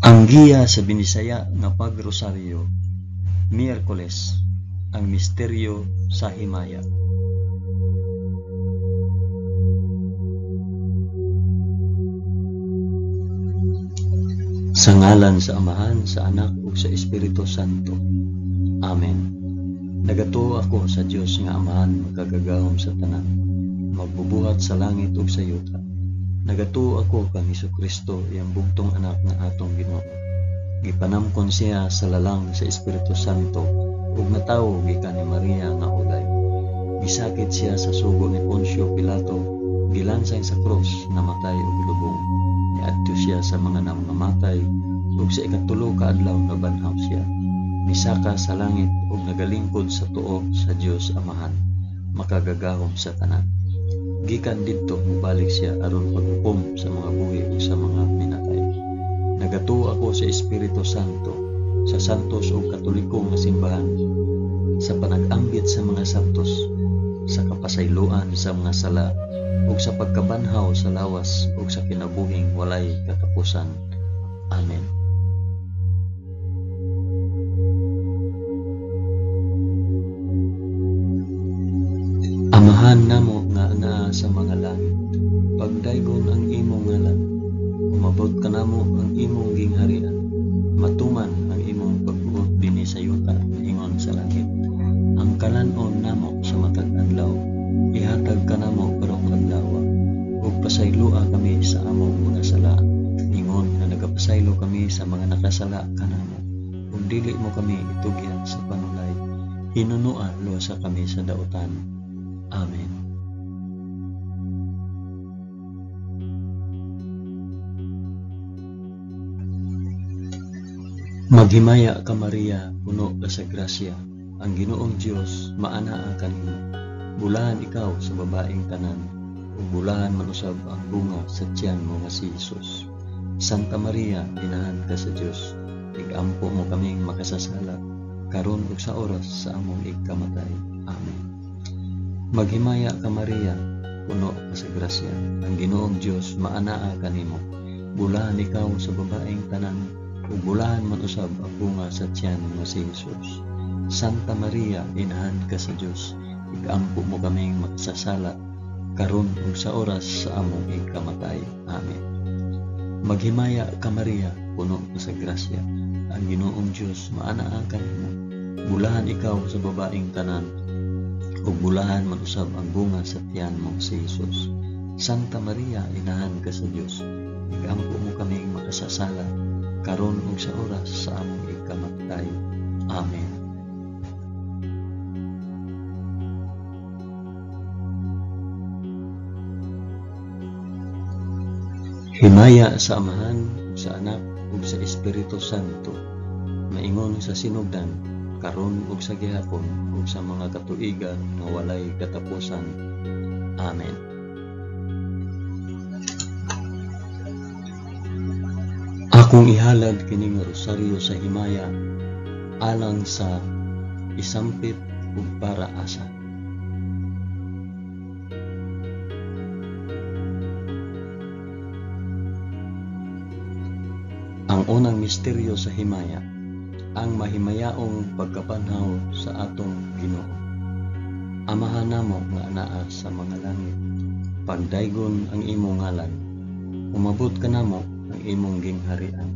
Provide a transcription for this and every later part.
Ang giya sa Binisaya nga pagrosaryo, Miyerkules, ang misteryo sa himaya. Sa ngalan sa Amahan, sa Anak ug sa Espiritu Santo. Amen. Nagatuo ako sa Dios nga Amahan makagagahom sa tanan, magbubuhat sa langit ug sa yuta. Nagatuo ako kang Hesukristo, iyang bugtong anak nga atong Ginoo. Gipanamkon siya sa lalang sa Espiritu Santo ug natawo gikan ni Maria nga ulay. Gisakit siya sa sugo ni Poncio Pilato, gilansang sa krus, namatay ug gilubong. Niadto siya sa mga nangamatay ug sa ikatulo ka adlaw nabanhaw siya. Misaka sa langit ug nagalingkod sa tuo sa Dios Amahan, makagagahom sa tanan. Gikan didto mobalik siya aron paghukom sa mga buhi ug sa mga minatay. Nagatuo ako sa Espiritu Santo, sa santos ug katoliko nga simbahan, sa panag-ambit sa mga santos, sa kapasayloan sa mga sala, ug sa pagkabanhaw sa lawas ug sa kinabuhing walay katapusan. Amen. Amahan namo nga anaa sa mga langit, pagdaygon ang imong ngalan, umabot kanamo ang imong gingharian, matuman ang imong pagbuot dinhi sa yuta ingon sa langit. Ang kalan-on namo sa matag adlaw, ihatag kanamo karong adlaw, ug pasayloa kami sa among mga sala, ingon nga nagapasaylo kami sa mga nakasala kanamo, ug dili mo kami itugyan sa panulay, hinunua luwasa kami sa dautan. Amen. Maghimaya ka Maria, puno ka sa grasya, ang Ginoong Dios maanaa kanimo. Bulahan ikaw sa babaeng tanan, ug bulahan man usab ang bunga sa tiyan mo nga si Jesus. Santa Maria, inahan ka sa Dios, igampo mo kaming makasasala, karon ug sa oras sa among igkamatay. Amen. Maghimaya ka Maria, puno ka sa grasya, ang Ginoong Dios maanaa kanimo. Bulahan ikaw sa babaeng tanan, ug bulahan man usab ang bunga sa tiyan mo si Jesus. Santa Maria, inahan ka sa Dios, igampo mo kaming makasasala, karon ug sa oras sa among igkamatay. Amen. Maghimaya ka Maria, puno ka sa grasya, ang Ginoong Dios maanaa kanimo. Bulahan ikaw sa babaeng tanan, ug bulahan man usab ang bunga sa tiyan mo si Jesus. Santa Maria, inahan ka sa Dios, igampo mo kaming makasasala, karon ug sa oras sa among ikamatay. Amen. Himaya sa Amahan, ug sa Anak, ug sa Espiritu Santo, maingon sa sinugdan, karon ug sa gihapon, ug sa mga katuigan nga walay katapusan. Amen. Akong ihalad kining rosaryo sa himaya alang sa isampit ug para asa. Ang unang misteryo sa himaya, ang mahimayaong pagkabanhaw sa atong Ginoo. Amahan namo nga anaa sa mga langit, pagdaygon ang imong ngalan, umabot kanamo ang imong gingharian,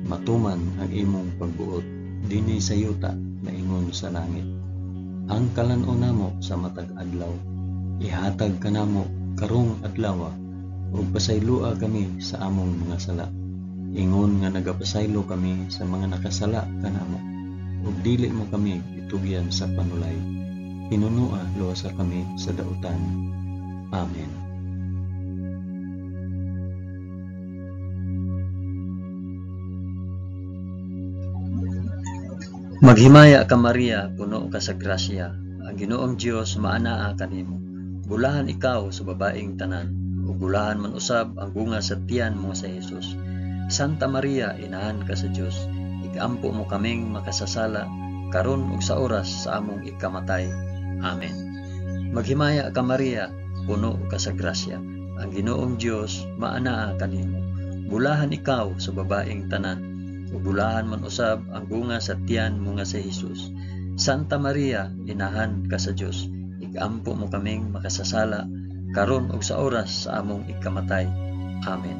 matuman ang imong pagbuot dinhi sa yuta maingon sa langit. Ang kalan-on namo sa matag adlaw, ihatag kanamo karong adlaw, ug pasayloa kami sa among mga sala, ingon nga nagapasaylo kami sa mga nakasala kanamo, ug dili mo kami itugyan sa panulay, hinunua luwasa kami sa dautan. Amen. Maghimaya ka Maria, puno ka sa grasya, ang Ginoong Dios maanaa kanimo. Bulahan ikaw sa babaeng tanan, ug bulahan man usab ang bunga sa tiyan mo sa Jesus. Santa Maria, inahan ka sa Dios, igampo mo kaming makasasala, karon ug sa oras sa among ikamatay. Amen. Maghimaya ka Maria, puno ka sa grasya, ang Ginoong Dios maanaa kanimo. Bulahan ikaw sa babaeng tanan, ug bulahan man usab ang bunga sa tiyan mo nga si Hesus. Santa Maria, inahan ka sa Dios, igampo mo kaming makasasala karon ug sa oras sa among ikamatay. Amen.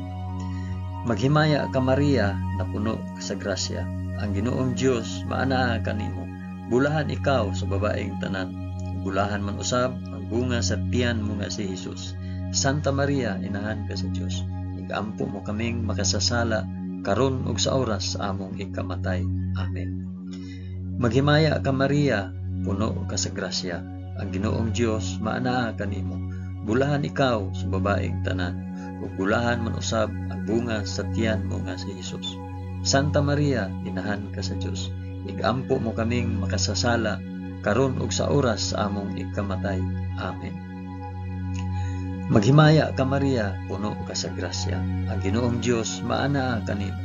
Maghimaya ka Maria, napuno ka sa grasya. Ang Ginoong Dios maanaa kanimo. Bulahan ikaw sa babaeng tanan. Bulahan man usab ang bunga sa tiyan mo nga si Hesus. Santa Maria, inahan ka sa Dios, igampo mo kaming makasasala karon ug sa oras sa among ikamatay. Amen. Maghimaya ka Maria, puno ka sa grasya. Ang Ginoong Dios maanaa kanimo. Bulahan ikaw sa babaeng tanan, ug bulahan man usab ang bunga sa tiyan mo nga si Hesus. Santa Maria, inahan ka sa Dios, igampo mo kaming makasasala karon ug sa oras sa among ikamatay. Amen. Maghimaya ka Maria, puno ka sa grasya. Ang Ginoong Dios maanaa kanimo.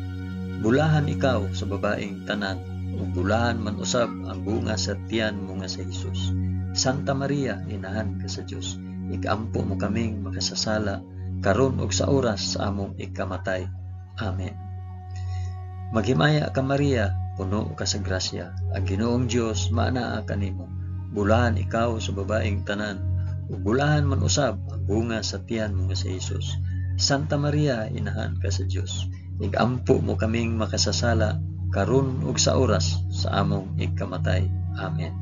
Bulahan ikaw sa babaeng tanan, ug bulahan man usab ang bunga sa tiyan mo nga si Hesus. Santa Maria, inahan ka sa Dios, igampo mo kaming makasasala karon ug sa oras sa among ikamatay. Amen. Maghimaya ka Maria, puno ka sa grasya. Ang Ginoong Dios maanaa kanimo. Bulahan ikaw sa babaeng tanan, ug bulahan man usab ang bunga sa tiyan mo nga si Hesus. Santa Maria, inahan ka sa Dios, igampo mo kaming makasasala karon ug sa oras sa among ikamatay. Amen.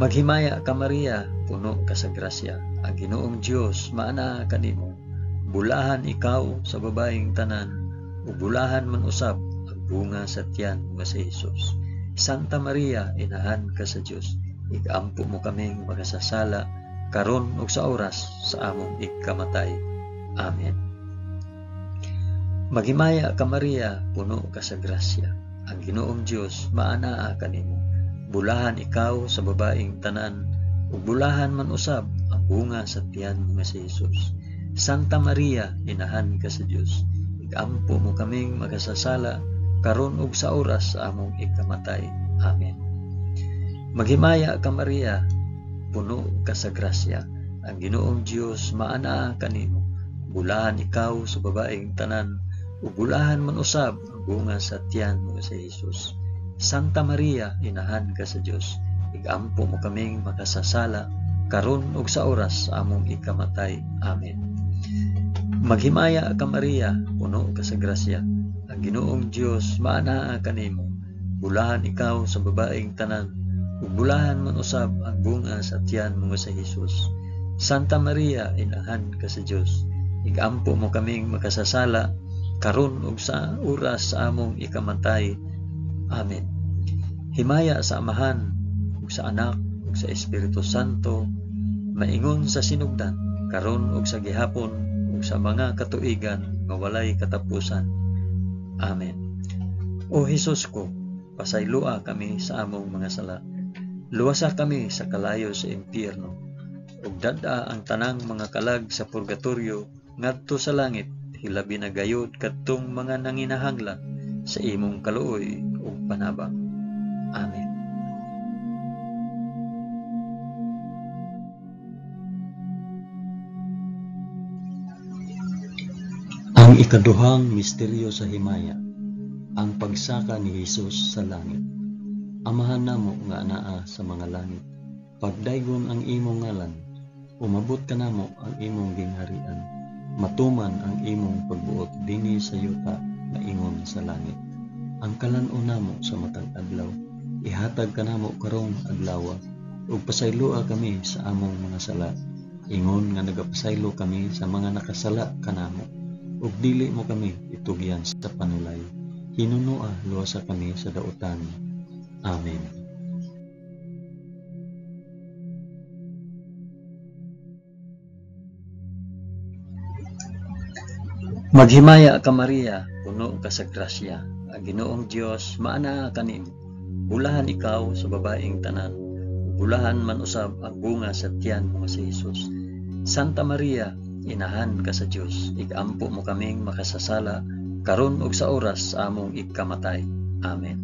Maghimaya ka Maria, puno ka sa grasya. Ang Ginoong Dios maanaa kanimo. Bulahan ikaw sa babaeng tanan, ug bulahan man usab ang bunga sa tiyan mo nga si Hesus. Santa Maria, inahan ka sa Dios, igampo mo kaming makasasala karon ug sa oras sa among ikamatay. Amen. Maghimaya ka Maria, puno ka sa grasya. Ang Ginoong Dios maanaa kanimo. Bulahan ikaw sa babaeng tanan, ug bulahan man usab ang bunga sa tiyan mo nga si Hesus. Santa Maria, inahan ka sa Dios, igampo mo kaming makasasala karon ug sa oras sa among ikamatay. Amen. Maghimaya ka Maria, puno ka sa grasya. Ang Ginoong Dios maanaa kanimo. Bulahan ikaw sa babaeng tanan, ug bulahan man usab ang bunga sa tiyan mo nga si Hesus. Santa Maria, inahan ka sa Dios, igampo mo kaming makasasala karon ug sa oras sa among ikamatay. Amen. Maghimaya ka Maria, puno ka sa grasya. Ang Ginoong Dios maanaa kanimo. Bulahan ikaw sa babaeng tanan, ug bulahan man usab ang bunga sa tiyan mo nga si Hesus. Santa Maria, inahan ka sa Dios, igampo mo kaming makasasala karon ug sa oras sa among ikamatay. Amen. Himaya sa Amahan ug sa Anak ug sa Espiritu Santo, maingon sa sinugdan, karon ug sa gihapon ug sa mga katuigan nga walay katapusan. Amen. O Hesus ko, pasayloa kami sa among mga sala. Luwasa kami sa kalayo sa impyerno, ug dad-a ang tanang mga kalag sa purgatorio ngadto sa langit, hilabi na gayud kadtong mga nanginahanglan sa imong kaluoy ug panabang. Amen. Ang ikaduhang misteryo sa himaya, ang pagsaka ni Hesus sa langit. Amahan namo nga anaa sa mga langit, pagdaygon ang imong ngalan, umabot kanamo ang imong gingharian, matuman ang imong pagbuot dinhi sa yuta maingon sa langit. Ang kalan-on namo sa matag adlaw, ihatag kanamo karong adlawa, ug pasayloa kami sa among mga sala, ingon nga nagapasaylo kami sa mga nakasala kanamo, ug dili mo kami itugyan sa panulay. Hinunoa luwasa kami sa dautan. Amen. Maghimaya ka Maria, puno ka sa grasya. Ang Ginoong Dios maanaa kanimo. Bulahan ikaw sa babaeng tanan, bulahan man usab ang bunga sa tiyan mo nga si Hesus. Santa Maria, inahan ka sa Dios, igampo mo kaming makasasala karon ug sa oras sa among ikamatay. Amen.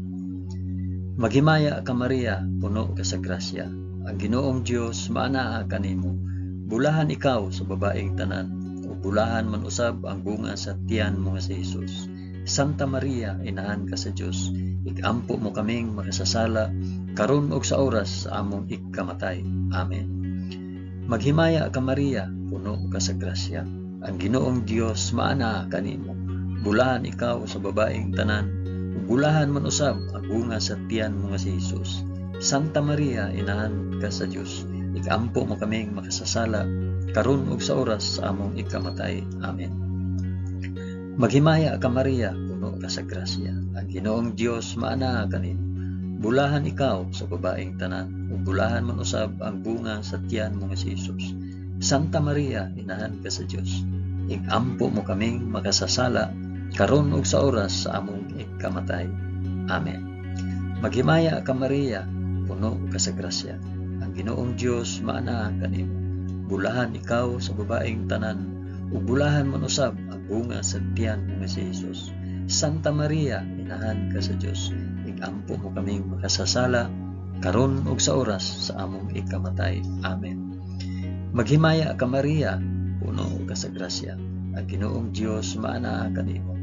Maghimaya ka Maria, puno ka sa grasya. Ang Ginoong Dios maanaa kanimo. Bulahan ikaw sa babaeng tanan, ug bulahan man usab ang bunga sa tiyan mo nga si Hesus. Santa Maria, inahan ka sa Dios, ikampo mo kaming makasasala karon ug sa oras sa among ikamatay. Amen. Maghimaya ka Maria, puno ka sa grasya. Ang Ginoong Dios maanaa kanimo. Bulahan ikaw sa babaeng tanan, ug bulahan man usab ang bunga sa tiyan mo nga si Hesus. Santa Maria, inahan ka sa Dios, ikampo mo kaming makasasala karon ug sa oras sa among ikamatay. Amen. Maghimaya ka Maria, puno ka sa grasya. Ang Ginoong Dios maanaa kanimo. Bulahan ikaw sa babaeng tanan, ug bulahan man usab ang bunga sa tiyan mo nga si Hesus. Santa Maria, inahan ka sa Dios, ikampo mo kaming makasasala karon ug sa oras sa among ikamatay. Amen. Maghimaya ka Maria, puno ka sa grasya. Ang Ginoong Dios maanaa kanimo. Bulahan ikaw sa babaeng tanan, ug bulahan man usab ang bunga sa tiyan mo nga si Hesus. Santa Maria, inahan ka sa Dios, ikampo mo kaming makasasala karon ug sa oras sa among ikamatay. Amen. Maghimaya ka Maria, puno ka sa grasya. Ang Ginoong Dios maanaa kanimo.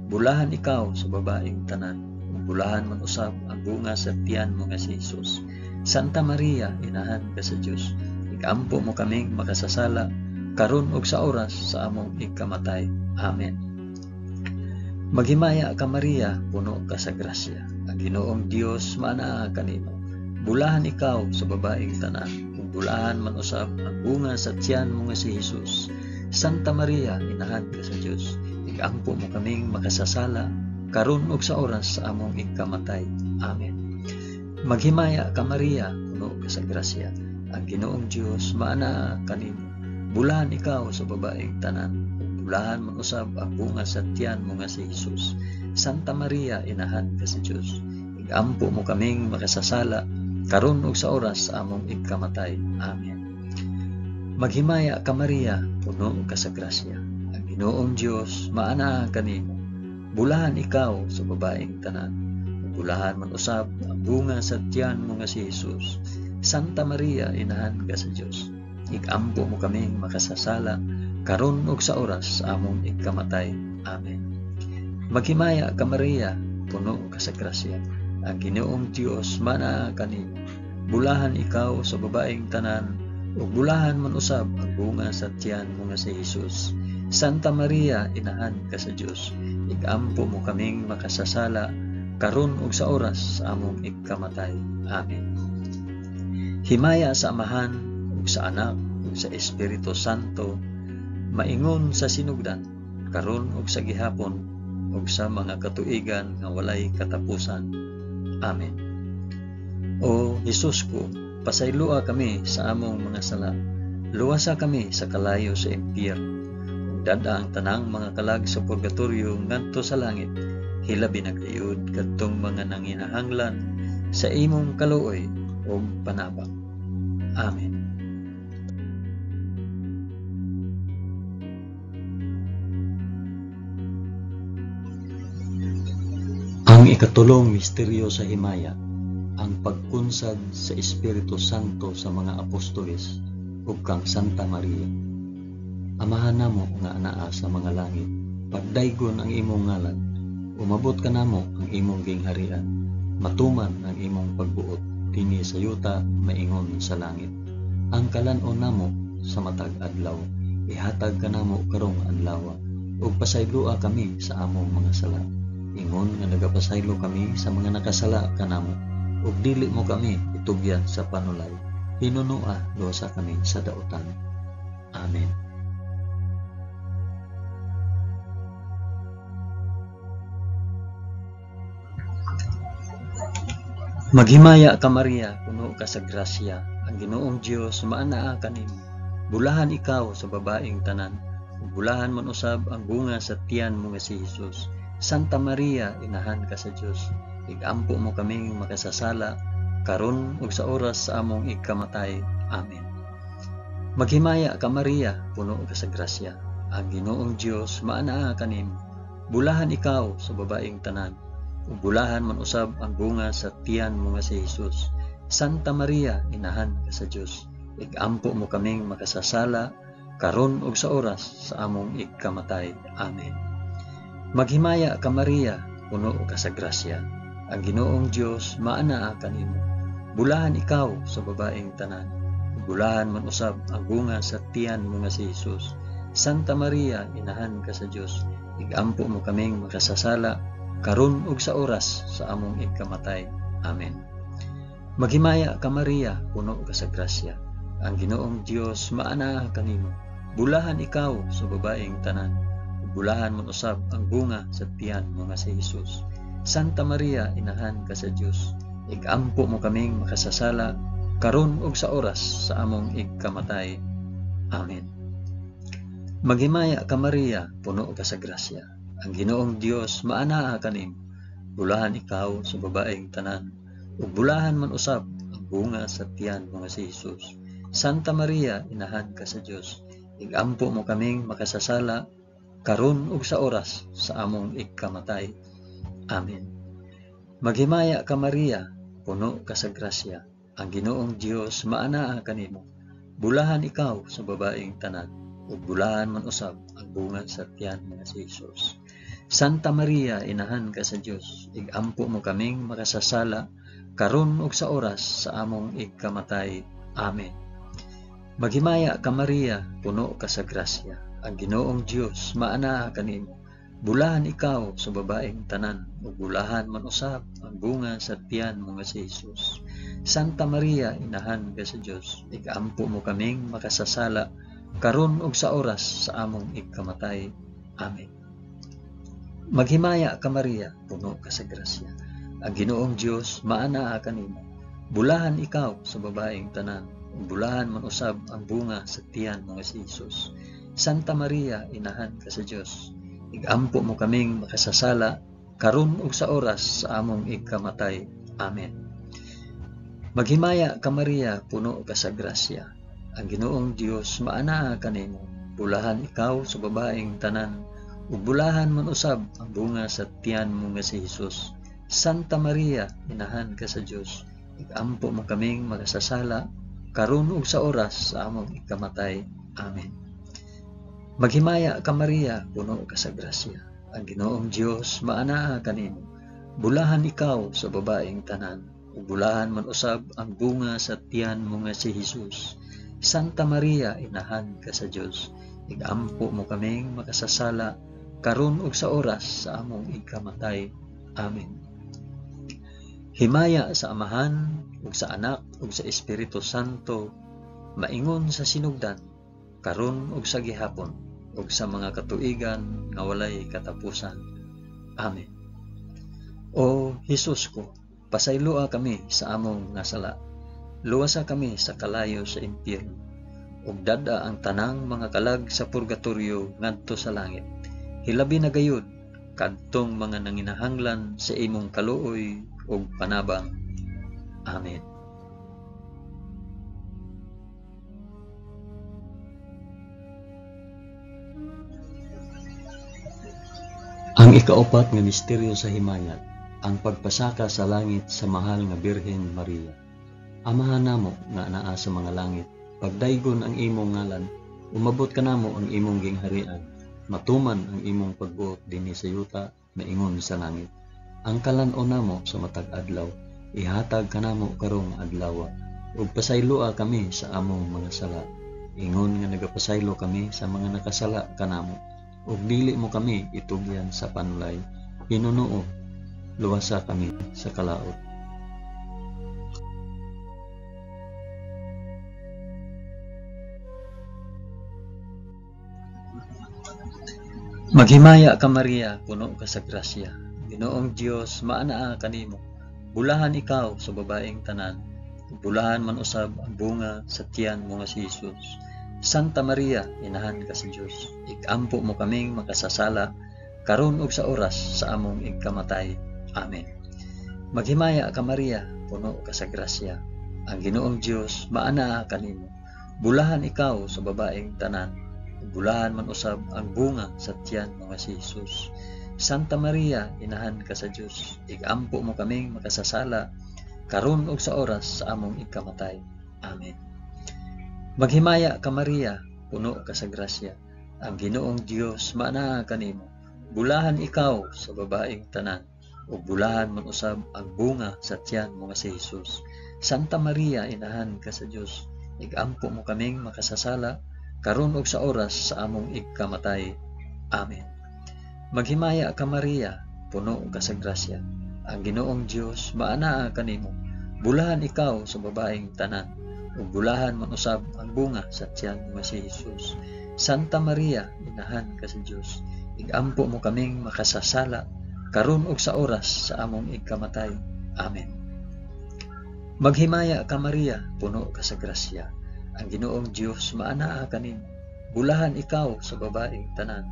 Bulahan ikaw sa babaeng tanan, ug bulahan man usab ang bunga sa tiyan mo nga si Hesus. Santa Maria, inahan ka sa Dios, ikampo mo kaming makasasala karon ug sa oras sa among ikamatay. Amen. Maghimaya ka Maria, puno ka sa grasya. Ang Ginoong Dios maanaa kanimo. Bulahan ikaw sa babaeng tanan, ug bulahan man usab ang bunga sa tiyan mo nga si Hesus. Santa Maria, inahan ka sa Dios, ikampo mo kaming makasasala karon ug sa oras sa among ikamatay. Amen. Maghimaya ka Maria, puno ka sa grasya. Ang Ginoong Dios maanaa kanimo. Bulahan ikaw sa babaeng tanan, ug bulahan man usab ang bunga sa tiyan mo nga si Hesus. Santa Maria, inahan ka sa Dios, ikampo mo kaming makasasala karon ug sa oras sa among ikamatay. Amen. Maghimaya ka Maria, puno ka sa grasya. Ang Ginoong Dios maanaa kanimo. Bulahan ikaw sa babaeng tanan, ug bulahan man usab ang bunga sa tiyan mo nga si Hesus. Santa Maria, inahan ka sa Dios, ikampo mo kaming makasasala karon ug sa oras sa among ikamatay. Amen. Maghimaya ka Maria, puno ka sa grasya. Ang Ginoong Dios maanaa kanimo. Bulahan ikaw sa babaeng tanan, ug bulahan man usab ang bunga sa tiyan mo nga si Hesus. Santa Maria, inahan ka sa Dios, ikampo mo kaming makasasala karon ug sa oras sa among ikamatay. Amen. Himaya sa Amahan ug sa Anak ug sa Espiritu Santo, maingon sa sinugdan, karon ug sa gihapon ug sa mga katuigan nga walay katapusan. Amen. O Hesus ko, pasayloa kami sa among mga sala. Luwasa kami sa kalayo sa impyerno. Ug dad-a ang tanang mga kalag sa purgatorio ngadto sa langit. Hilabi na gayud kadtong mga nanginahanglan sa imong kaluoy ug panabang. Amen. Ang ikatulong misteryo sa himaya, ang pagkunsad sa Espiritu Santo sa mga apostoles ug kang Santa Maria. Amahan namo nga anaa sa mga langit, pagdaygon ang imong ngalan, umabot kanamo ang imong gingharian, matuman ang imong pagbuot dinhi sa yuta maingon sa langit. Ang kalan-on namo sa matag adlaw, ihatag kanamo karong adlaw, ug pasayloa kami sa among mga sala, ingon nga nagapasaylo kami sa mga nakasala kanamo, ug dili mo kami itugyan sa panulay, hinunoa luwasa kami sa dautan. Amen. Maghimaya ka Maria, puno ka sa grasya, ang Ginoong Dios maanaa kanimo. Bulahan ikaw sa babaeng tanan, ug bulahan man usab ang bunga sa tiyan mo nga si Hesus. Santa Maria, inahan ka sa Dios, igampo mo kaming makasasala karon ug sa oras sa among ikamatay. Amen. Maghimaya ka Maria, puno ka sa grasya, ang Ginoong Dios maanaa kanimo. Bulahan ikaw sa babaeng tanan, ug bulahan man usab ang bunga sa tiyan mo nga si Hesus. Santa Maria, inahan ka sa Dios, igampo mo kaming makasasala karon ug sa oras sa among ikamatay. Amen. Maghimaya ka Maria, puno ka sa grasya. Ang Ginoong Dios maanaa kanimo. Bulahan ikaw sa babaeng tanan. Bulahan man usab ang bunga sa tiyan mo nga si Jesus. Santa Maria, inahan ka sa Dios, igampo mo kaming makasasala karon ug sa oras sa among ikamatay. Amen. Maghimaya ka Maria, puno ka sa grasya. Ang Ginoong Dios maanaa kanimo. Bulahan ikaw sa babaeng tanan. Bulahan man usab ang bunga sa tiyan mo nga si Jesus. Santa Maria, inahan ka sa Dios, igampo mo kaming makasasala karon ug sa oras sa among igkamatay. Amen. Maghimaya ka Maria, puno ka sa grasya. Ang Ginoong Dios maanaa kanimo. Bulahan ikaw sa babaeng tanan, ug bulahan man usab ang bunga sa tiyan mo nga si Jesus. Santa Maria, inahan ka sa Dios, igampo mo kaming makasasala karon ug sa oras sa among igkamatay. Amen. Maghimaya ka Maria, puno ka sa grasya. Ang Ginoong Dios maanaa kanimo. Bulahan ikaw sa babaeng tanan, ug bulahan man usab ang bunga sa tiyan mo nga si Jesus. Santa Maria, inahan ka sa Dios, igampo mo kaming makasasala karon ug sa oras sa among igkamatay. Amen. Maghimaya ka Maria, puno ka sa grasya. Ang Ginoong Dios maanaa kanimo. Bulahan ikaw sa babaeng tanan, ug bulahan man usab ang bunga sa tiyan mo nga si Jesus. Santa Maria, inahan ka sa Dios, igampo mo kaming makasasala karon ug sa oras sa among igkamatay. Amen. Maghimaya ka Maria, puno ka sa grasya. Ang Ginoong Dios maanaa kanimo. Bulahan ikaw sa babaeng tanan, ug bulahan man usab ang bunga sa tiyan mo nga si Jesus. Santa Maria, inahan ka sa Dios, igampo mo kaming makasasala karon ug sa oras sa among igkamatay. Amen. Maghimaya ka Maria, puno ka sa grasya. Ang Ginoong Dios maanaa kanimo. Bulahan ikaw sa babaeng tanan, ug bulahan man usab ang bunga sa tiyan mo nga si Jesus. Santa Maria, inahan ka sa Dios, igampo mo kaming makasasala karon ug sa oras sa among ikamatay. Amen. Maghimaya ka Maria, puno ka sa grasya. Ang Ginoong Dios maanaa kanimo. Bulahan ikaw sa babaeng tanan, ug bulahan man usab ang bunga sa tiyan mo nga si Jesus. Santa Maria, inahan ka sa Dios, igampo mo kaming makasasala karon ug sa oras sa among ikamatay. Amen. Himaya sa Amahan ug sa Anak ug sa Espiritu Santo, maingon sa sinugdan, karon ug sa gihapon, ug sa mga katuigan nga walay katapusan. Amen. O Hesus ko, pasayloa kami sa among nga sala. Luwasa kami sa kalayo sa impyerno, ug dad-a ang tanang mga kalag sa purgatorio ngadto sa langit. Hilabi na gayud kadtong mga nanginahanglan sa imong kaluoy ug panabang. Amen. Ang ikaupat nga misteryo sa himayat, ang pagpasaka sa langit sa mahal nga Birhen Maria. Amahan namo nga anaa sa mga langit, pagdaygon ang imong ngalan, umabot kanamo ang imong gingharian, matuman ang imong pagbuot dinhi sa yuta, maingon sa langit. Ang kalan-on namo sa matag adlaw, ihatag kanamo karong adlaw, ug pasayloa kami sa among mga sala, ingon nga nagapasaylo kami sa mga nakasala kanamo. Ug dili mo kami itugyan sa panulay, hinunuo, luwasa kami sa kalaot. Maghimaya ka Maria, puno ka sa grasya. Ginoong Dios maanaa kanimo. Bulahan ikaw sa babaeng tanan, bulahan man usab ang bunga sa tiyan mo nga si Jesus. Santa Maria, inahan ka sa Dios, ikampo mo kaming makasasala karon ug sa oras sa among igkamatay. Amen. Maghimaya ka Maria, puno ka sa grasya. Ang Ginoong Dios maanaa kanimo. Bulahan ikaw sa babaeng tanan, bulahan man usab ang bunga sa tiyan mo nga si Jesus. Santa Maria, inahan ka sa Dios, igampo mo kaming makasasala karon ug sa oras sa among igkamatay. Amen. Maghimaya ka Maria, puno ka sa grasya. Ang Ginoong Dios maanaa kanimo. Bulahan ikaw sa babaeng tanan, ug bulahan man usab ang bunga sa tiyan mo nga si Jesus. Santa Maria, inahan ka sa Dios, igampo mo kaming makasasala, karon ug sa oras sa among igkamatay. Amen. Maghimaya ka Maria, puno ka sa grasya. Ang Ginoong Dios maanaa kanimo. Bulahan ikaw sa babaeng tanan, ug bulahan man usab ang bunga sa tiyan mo nga si Jesus. Santa Maria, inahan ka sa Dios, igampo mo kaming makasasala, karon ug sa oras sa among igkamatay. Amen. Maghimaya ka Maria, puno ka sa grasya. Ang Ginoong Dios maanaa kanimo. Bulahan ikaw sa babaeng tanan,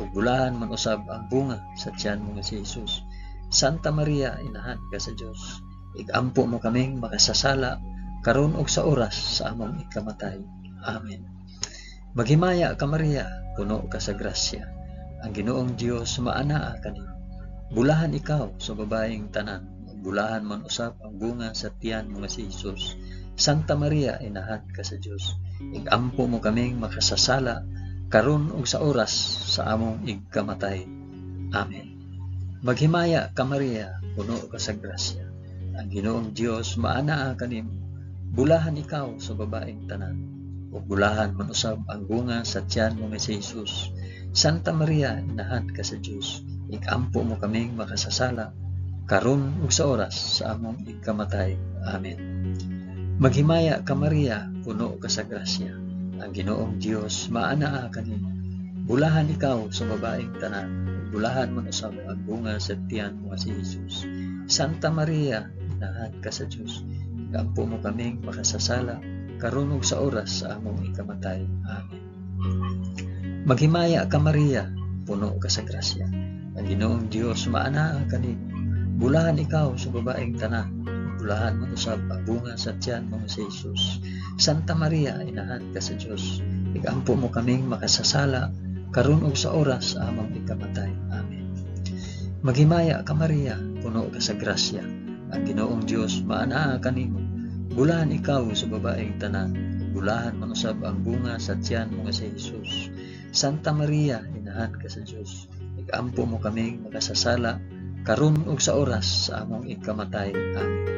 ug bulahan man usab ang bunga sa tiyan mo nga si Jesus. Santa Maria, inahan ka sa Dios, igampo mo kaming makasasala, karon ug sa oras sa among ikamatay. Amen. Maghimaya ka Maria, puno ka sa grasya. Ang Ginoong Dios maanaa kanimo. Bulahan ikaw sa babaeng tanan, ug bulahan man usab ang bunga sa tiyan mo nga si Jesus. Santa Maria, inahan ka sa Dios, igampo mo kaming makasasala, karon ug sa oras sa among igkamatay. Amen. Maghimaya ka Maria, puno ka sa grasya. Ang Ginoong Dios maanaa kanimo. Bulahan ikaw sa babaeng tanan, ug bulahan man usab ang bunga sa tiyan mo nga si Jesus. Santa Maria, inahan ka sa Dios, igampo mo kaming makasasala, karon ug sa oras sa among igkamatay. Amen. Maghimaya ka Maria, puno ka sa grasya. Ang Ginoong Dios maanaa kanimo. Bulahan ikaw sa babaeng tanan, ug bulahan man usab ang bunga sa tiyan mo nga si Jesus. Santa Maria, inahan ka sa Dios, igampo mo kaming makasasala, karon ug sa oras sa among ikamatay. Amen. Maghimaya ka Maria, puno ka sa grasya. Ang Ginoong Dios maanaa kanimo. Bulahan ikaw sa babaeng tanan, ug bulahan man usab ang bunga sa tiyan mo nga si Jesus. Santa Maria, inahan ka sa Dios, igampo mo kaming makasasala, karon ug sa oras sa among ikamatay. Amen. Maghimaya ka Maria, puno ka sa grasya. Ang Ginoong Dios maanaa kanimo. Bulahan ikaw sa babaeng tanan, ug bulahan man usab ang bunga sa tiyan mo nga si Jesus. Santa Maria, inahan ka sa Dios, igampo mo kaming makasasala, karon ug sa oras sa among ikamatay. Amen.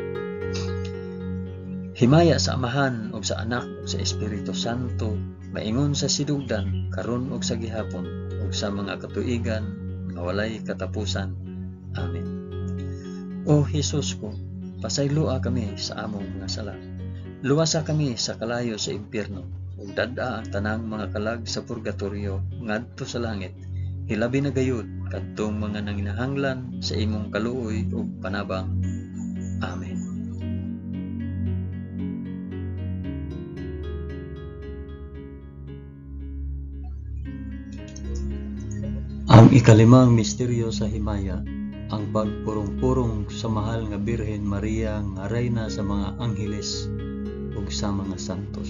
Himaya sa Amahan ug sa Anak ug sa Espiritu Santo, maingon sa sinugdan, karon ug sa gihapon, ug sa mga katuigan nga walay katapusan. Amen. O Hesus ko, pasayloa kami sa among mga sala. Luwasa kami sa kalayo sa impyerno, ug dad-a ang tanang mga kalag sa purgatorio ngadto sa langit. Hilabi na gayud kadtong mga nanginahanglan sa imong kaluoy ug panabang. Amen. Ang ikalimang misteryo sa himaya, ang pagpurong-purong sa mahal nga Birhen Maria nga reyna sa mga angheles ug sa mga santos.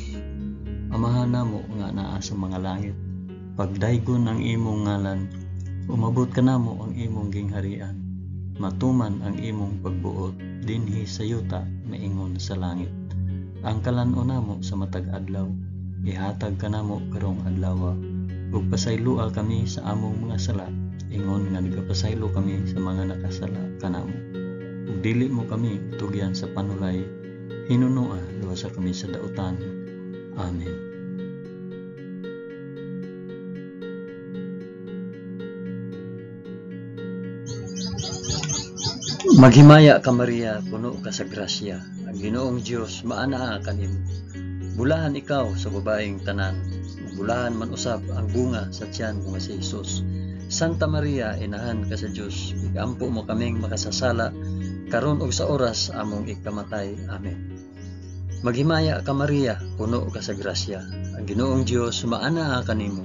Amahan namo nga naa sa mga langit, pagdaygon ang imong ngalan, umabot kanamo ang imong gingharian, matuman ang imong pagbuot dinhi sa yuta maingon sa langit. Ang kalan-on namo sa matag adlaw, ihatag kanamo karong adlaw, ug pasayloa kami sa among mga sala, ingon nga nagapasaylo kami sa mga nakasala kanamo. Ug dili mo kami tugyan sa panulay, hinunoa luwasa kami sa dautan. Amen. Maghimaya ka Maria, puno ka sa grasya. Ang Ginoong Dios maanaa kanimo. Bulahan ikaw sa babaeng tanan, bulahan man usab ang bunga sa tiyan mo nga si Jesus. Santa Maria, inahan ka sa Dios, igampo mo kaming makasasala, karon ug sa oras among ikamatay. Amen. Maghimaya ka Maria, puno ka sa grasya. Ang Ginoong Dios maanaa kanimo.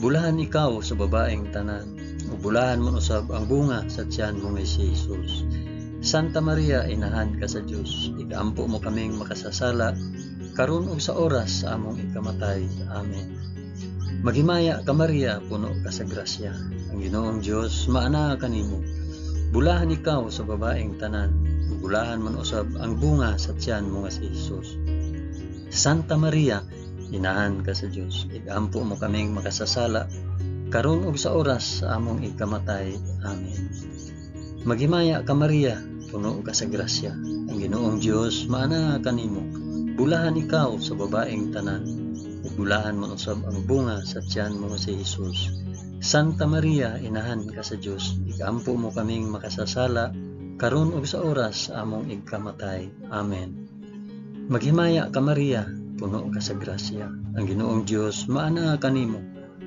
Bulahan ikaw sa babaeng tanan, ug bulahan man usab ang bunga sa tiyan mo nga si Jesus. Santa Maria, inahan ka sa Dios, igampo mo kaming makasasala, karon ug sa oras sa among ikamatay. Amen. Maghimaya ka Maria, puno ka sa grasya. Ang Ginoong Dios maanaa kanimo. Bulahan ikaw sa babaeng tanan, ug bulahan man usab ang bunga sa tiyan mo nga si Jesus. Santa Maria, inahan ka sa Dios, igampo mo kaming makasasala, karon ug sa oras sa among ikamatay. Amen. Maghimaya ka Maria, puno ka sa grasya, ang Ginoong Dios maanaa kanimo. Bulahan ikaw sa babaeng tanan, ug bulahan man usab ang bunga sa tiyan mo si Jesus. Santa Maria, inahan ka sa Dios, ikampo mo kaming makasasala, karon ug sa oras sa among igkamatay. Amen. Maghimaya ka Maria, puno ka sa grasya, ang Ginoong Dios maanaa kanimo.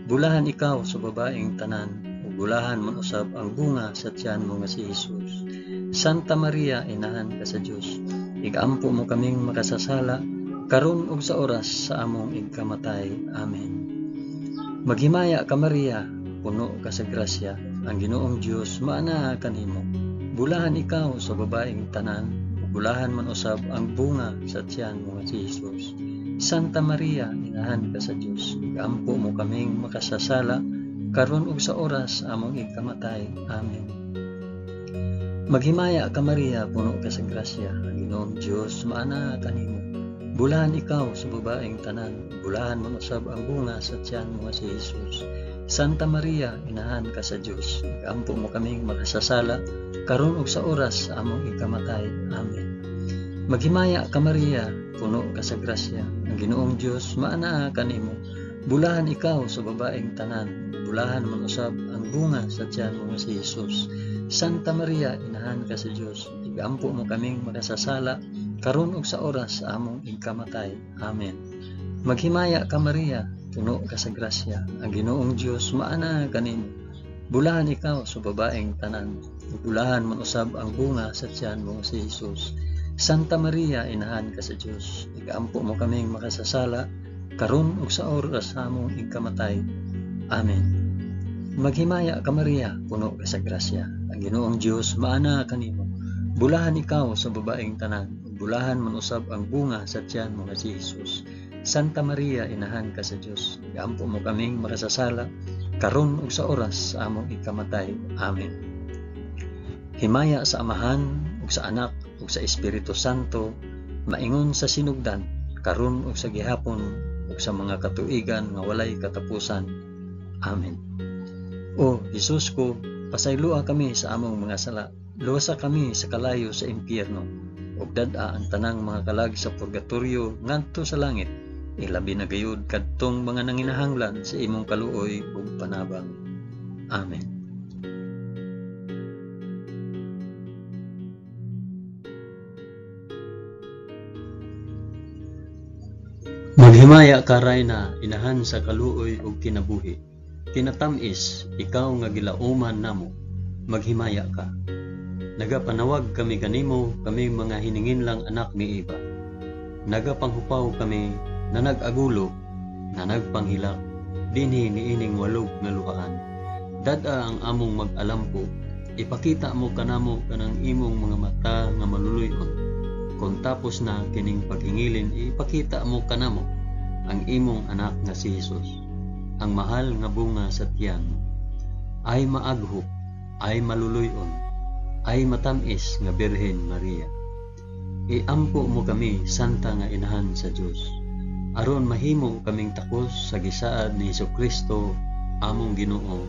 Bulahan ikaw sa babaeng tanan, ug bulahan man usab ang bunga sa tiyan mo nga si Jesus. Santa Maria, inahan ka sa Dios, ikampo mo kaming makasasala, karon ug sa oras sa among igkamatay. Amen. Maghimaya ka Maria, puno ka sa grasya, ang Ginoong Dios maanaa kanimo. Bulahan ikaw sa babaeng tanan, ug bulahan man usab ang bunga sa tiyan mo nga si Jesus. Santa Maria, inahan ka sa Dios, ikampo mo kaming makasasala, karon ug sa oras among ikamatay. Amen. Maghimaya ka Maria, puno ka sa grasya, ang Ginoong Dios maanaa kanimo. Bulahan ikaw sa babaeng tanan, bulahan man usab ang bunga sa tiyan mo nga si Jesus. Santa Maria, inahan ka sa Dios, ikampo mo kaming makasasala, karon ug sa oras sa among ikamatay. Amen. Maghimaya ka Maria, puno ka sa grasya, ang Ginoong Dios maanaa kanimo. Bulahan ikaw sa babaeng tanan, bulahan man usab ang bunga sa tiyan mo nga si Jesus. Santa Maria, inahan ka sa Dios, igampo mo kaming makasasala, karon ug sa oras sa among ikamatay. Amen. Maghimaya ka Maria, puno ka sa grasya, ang Ginoong Dios maanaa kanimo. Bulahan ikaw sa babaeng tanan, bulahan man usab ang bunga sa tiyan mo si Jesus. Santa Maria, inahan ka sa Dios, igampo mo kaming makasasala, karon ug sa oras sa among ikamatay. Amen. Maghimaya ka Maria, puno ka sa grasya, ang Ginoong Dios maanaa kanimo. Bulahan ikaw sa babaeng tanan, bulahan man usab ang bunga sa tiyan mo nga si Jesus. Santa Maria, inahan ka sa Dios, igampo mo kaming makasasala, karon ug sa oras sa among ikamatay. Amen. Himaya sa Amahan ug sa Anak ug sa Espiritu Santo, maingon sa sinugdan, karon ug sa gihapon ug sa mga katuigan nga walay katapusan. Amen. O Jesus ko, pasayloa kami sa among mga sala, luwasa kami sa kalayo sa impyerno, ug dad-a ang tanang mga kalag sa purgatorio ngadto sa langit, ilabi na gayud kadtong mga nanginahanglan sa imong kaluoy ug panabang. Amen. Maghimaya ka Rayna, inahan sa kaluoy ug kinabuhi. Kinatamis, ikaw nga gilauman namo, maghimaya ka. Nagapanawag kami kanimo, kami mga hininginlang anak ni Eva. Nagapanghupaw kami na nag-agulo, na nagpanghilak, dinhi niining walog nga luhaan. Dad-a ang among mag-alampo, ipakita mo kanamo kanang imong mga mata nga maluluy-on. Kung tapos na kining paghingilin, ipakita mo kanamo ang imong anak nga si Jesus, ang mahal nga bunga sa tiyan. Ay maaghop, ay maluluy-on, ay matamis nga Birhen Maria. Iampo mo kami, Santa nga Inahan sa Dios, aron mahimo kaming takos sa gisaad ni Hesukristo among Ginoo.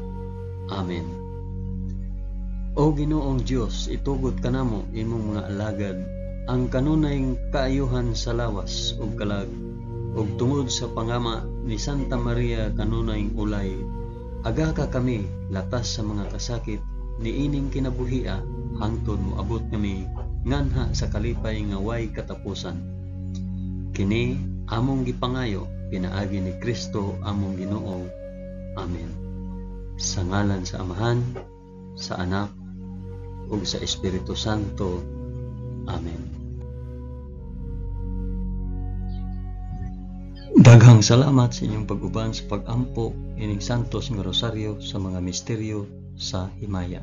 Amen. O Ginoong Dios, itugot kanamo imong mga alagad ang kanunay kaayuhan sa lawas ug kalag, ug tungod sa pangama ni Santa Maria kanunay ulay, aga ka kami latas sa mga kasakit niining kinabuhia hangtod moabot kami nganha sa kalipay nga way katapusan. Kini among gipangayo pinaagi ni Kristo among Ginoo. Amen. Sa ngalan sa Amahan, sa Anak, ug sa Espiritu Santo. Amen. Daghang salamat sa inyong pag-uban sa pag-ampo ining Santos nga Rosaryo sa mga misteryo sa himaya.